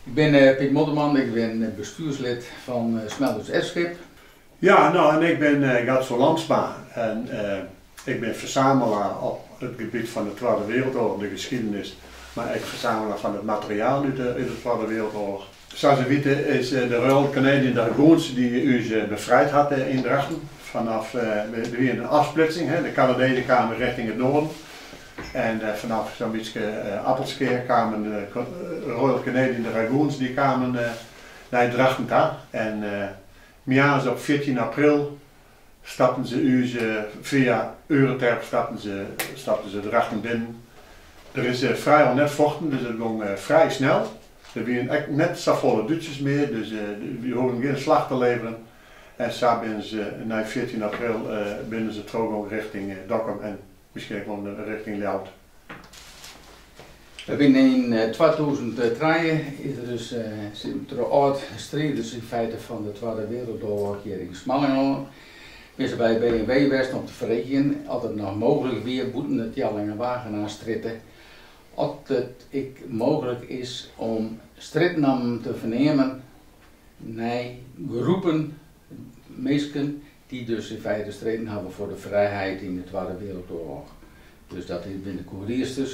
Ik bin Piet Modderman, ik bin bestuurslid fan Smelders Erfskip. Ja, no en ik bin Gatso Lamsma en ik bin fersamelaar op it gebiet fan de Twadde Wereldoorlog, de geschiedenis, mar ek fersamelaar fan it materiaal út de, út de Twadde Wereldoorlog. Sa't je witte is de Royal Canadian Dragoons dy't ús befrijd hat yn Drachten. Vanaf, der wie in afsplitsing, hè, de Kanadezen kamen richting it noarden en fanôf sa'n bytsje Appelskea kamen de Royal Canadian Dragoons dy kamen nei Drachten ta. En moarns op 14 april stapten se ús fia Ureterp stapten se, stapten se Drachten binnen. Der is frijwol net fochten, dus it gong frij snel. Der wienen ek net safolle Dútsers mear, dus wy hoegden gjin slach te leveren. En sa binne se nei 14 april binne se trochgong richting Dokkum en miskien ek wol richting Ljouwert. We binne yn 2003 is der dus troch âld-striders yn feite fan de Twadde Wereldoorlog hjir yn Smallingerlân binne se by B en W west om te freegjen oft it noch mooglik wie bûten de Tjallinga Wagenaarstrjitte oft it ek mooglik is om strjitnammen te ferneamen nei groepen minsken dy't dus yn feite striden hawwe foar de frijheid yn de Twadde Wereldoorlog. Dus dat binne de koeriersters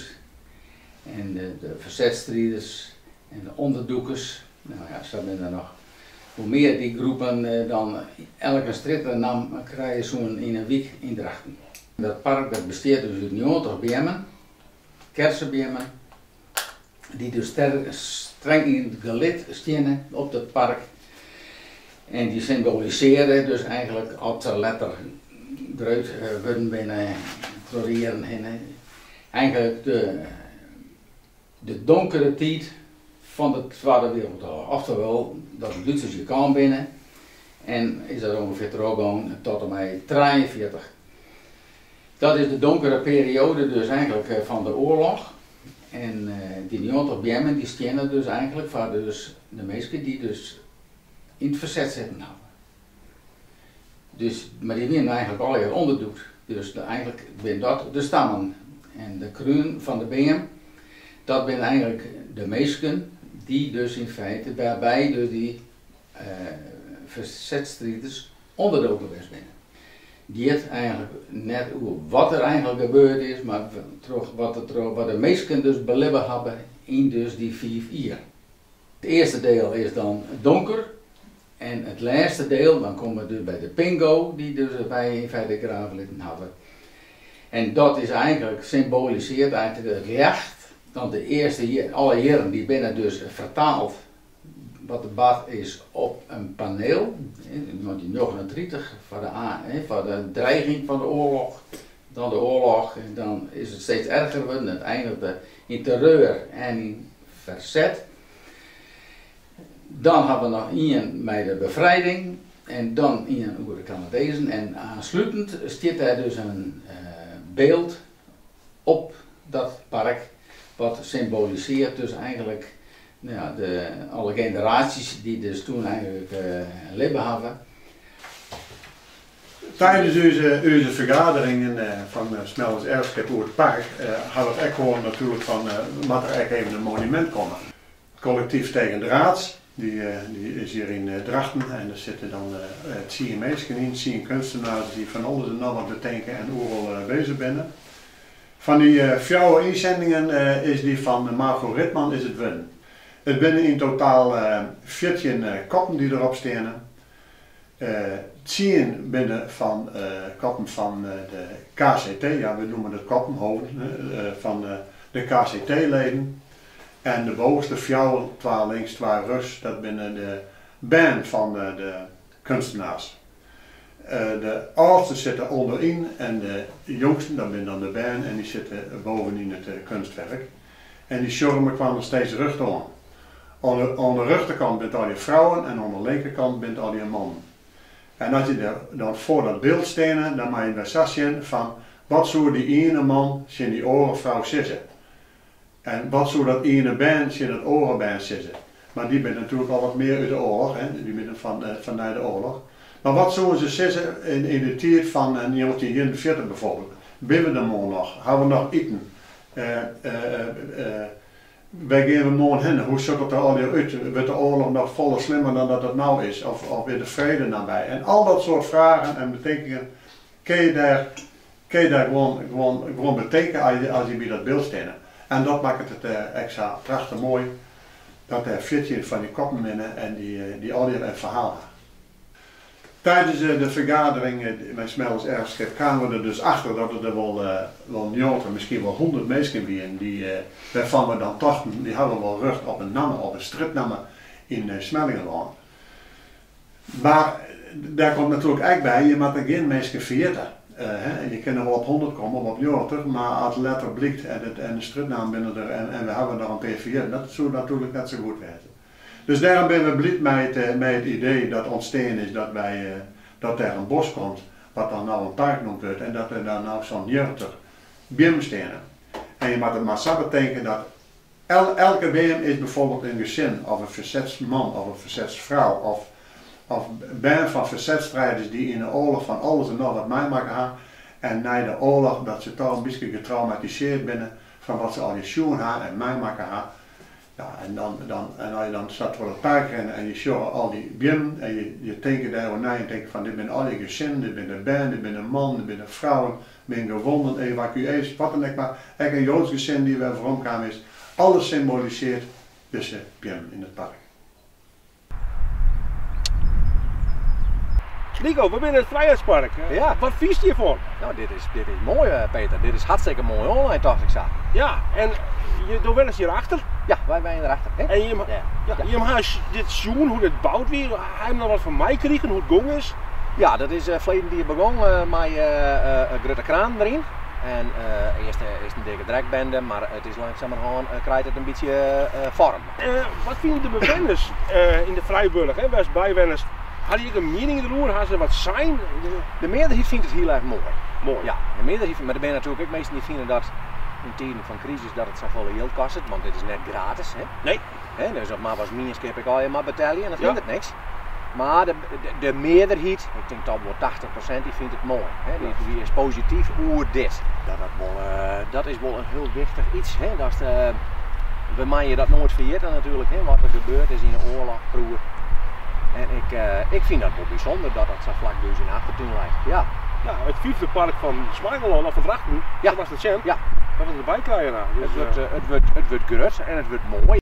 en de fersetstriders en de ûnderdûkers. No ja, sa binne der noch wol mear dy groepen dan elk in strjitnamme krije soenen yn in wyk yn Drachten. Dat park dat bestiet dus út 90 beammen, kersebeammen, dy't dus streng yn it gelid steane op dat park. En dy symbolisearje dus eigentlik as se letter grut wurden binne troch de jierren hinne, eigentlik de donkere tiid fan de Twadde Wereldoorlog. Oftewol dat de Dútsers hjir kaam binne en is dat ûngefear trochgong tot en mei 43. Dat is de donkere perioade dus eigentlik fan de oarloch. En dy 90 beammen dy steane dus eigentlik foar dus de minsken dy't dus yn it ferset sitten hawwe. Dus, mar dy wienen eigentlik allegear ûnderdûkt. Dus eigentlik binne dat de stammen. En de krún fan de beam, dat binne eigentlik de minsken dy't dus yn feite wêrby dus dy fersetstriders ûnderdoken west binne. Giet eigentlik net oer wat der eigentlik gebeurd is, mar troch wat, troch wat de minsken dus belibbe hawwe yn dus dy 5 jier. Het earste diel is dan donker en it lêste diel, dan komme we dus by de pingo, dy't dus wy yn feite grave litten hawwe. En dat is eigentlik, symbolisearret eigentlik it ljocht, want de earste, alle jierren dy binne dus fertaald wat der bard is op in paneel, yn 1939 foar de, foar de dreiging fan de oarloch, dan de oarloch en dan is it steeds erger wurden, it einigde yn terreur en yn ferset. Dan hawwe we noch ien mei de befrijding en dan ien oer de Kanadezen en oanslutend stiet dêr dus in byld op dat park wat symbolisearret dus eigentlik no ja, de, alle generaasjes dy't dus toen eigentlik libbe hawwe. Tidens ús fergaderingen fan Smelders Erfskip oer it park hawwe we it ek hân natuerlik fan moat der ek even in monumint komme. It kollektyf Tegendraads, dy is hjir yn Drachten en der sitte dan 10 minsken yn, 10 keunstenaars dy't fan alles en noch wat betinke en oeral bezich binne. Fan dy fjouwer ynzendingen is dy fan Margot Ritman is it wurden. It binne yn totaal 14 koppen dy't derop steane. 10 binne fan koppen fan de KCT, ja we noeme dat koppen, hoofden, fan de KCT-leden. En de bovenste fjouwer, twa links, twa rjochts, dat binne de bern fan de keunstenaars. De âldsten sitte ûnderyn en de jongsten, dat binne dan de bern, en dy sitte bovenyn it keunstwurk. En dy sjogge mekoar noch steeds rjocht oan. Oan de rjochterkant binne it allegear frouwen en oan de linkerkant binne it allegear mannen. En as je der dan foar dat byld steane, dan moatte je wer sa sjen fan wat soe dy iene man tsjin dy oare frou sizze? En wat soe dat iene bern tsjin dat oare bern sizze? Mar dy binne natuerlik al wat mear út de oarloch, hè, dy binne fan nei de oarloch. Mar wat soene se sizze yn de tiid fan 1941 bijvoorbeeld? Binne we der moarn noch? Hawwe we noch iten? Wêr gean we moarn hinne? Hoe sjocht it der allegear út? Wurdt de oarloch noch folle slimmer dan dat it no is? Of is de frede nabij? En al dat soart fragen en betinkingen kinne je dêr, kinne je dêr gewoan, gewoan, gewoan betinke as je by dat byld steane. En dat makket it ek sa prachtich moai dat dêr 14 fan dy koppen binne en dy allegear in ferhaal ha. Tijdens de fergadering mei Smellers Erfskip kamen we der dus achter dat it der wol wol 90, miskien wol 100 minsken wienen dy wêrfan't we dan tochten, dy hawwe wol rjocht op in namme, op in strjitnamme yn Smellingerlân. Mar dêr komt natuerlik ek by, je moatte gjin minsken ferjitte. Je kinne wol op 100 komme of op 90, mar as letter blykt en de strjitnammen binne der en we hawwe noch in pear ferjitten, dat soe natuerlik net sa goed wêze. Dus dêrom binne we bliid mei it idee dat ûntstean is dat wy dat dêr in bosk komt, wat dan no in park noemd wurdt en dat der dan no sa'n 90 beammen steane. En je moatte it mar sa betinke dat elke beam is bijvoorbeeld in gesin of in fersetsman of in fersetsfrou of bern fan fersetsstrijders dy't yn de oarloch fan alles en noch wat meimakke ha en nei de oarloch dat se toch in bytsje getraumatiseard binne fan wat se allegear sjoen ha en meimakke ha. Ja, en dan, dan, en as je dan sa troch it park rinne en je sjogge al dy beammen en je tinke dêroer nei en tinke fan dit binne allegear gesinnen, dit binne bern, dit binne mannen, dit binne frouwen, binne gewonden, evakuees, wat dan ek mar, ek in Joadsk gesin dy't wer weromkaam is, alles symbolisearret dizze beammen yn it park. Nico, we binne yn it Frijheidspark. Ja. Wat fynst hjirfan? No, dit is moai, Peter. Dit is hartstikke moai oanlein, tocht ik sa. Ja, en do wennest hjir achter? Ja, wy wenje derachter. Hè? En jim, Ja. ja, jim ha dit sjoen, hoe't it boud wie. Ha jim noch wat fan meikrigen, hoe't it gong is? Ja, dat is ferleden jier begûn mei grutte kranen deryn. En earst is it in dikke drekbende, mar it is langsumerhân krijt it in bytsje foarm. Wat fine de bewenners yn de Vrijburg, hè, wêr'tst by wennest? Ha dy ek in miening deroer? Ha se wat sein? De mearderheid fynt it hiel erch moai. Moai. Ja, de mearderheid, mar der binne natuerlik ek minsken dy't fine dat yn tiden fan krisis dat it safolle jild kostet, want dit is net gratis. Hè? Nee. Hè, dus dat moatte we as mienskip ek allegear mar betelje en dan fynt Ja. it niks. Mar de mearderheid, ik tink toch wol 80%, dy fynt it moai. Hè? Dy is posityf oer dit. Dat is wol in hiel wichtich iets. Hè? Dat we meie dat noait ferjitte natuerlik, hè, wat der gebeurd is yn de oarloch froeger. En ik fyn dat wol bysûnder dat dat sa flak by ús yn de achtertún leit. Ja. Ja, it fyfde park fan Smellingerlân of fan Drachten, Ja. dat moatst it sjen. Ja. Dat we derby krije. Nou. Dus, Het wurdt grut en it wurdt moai.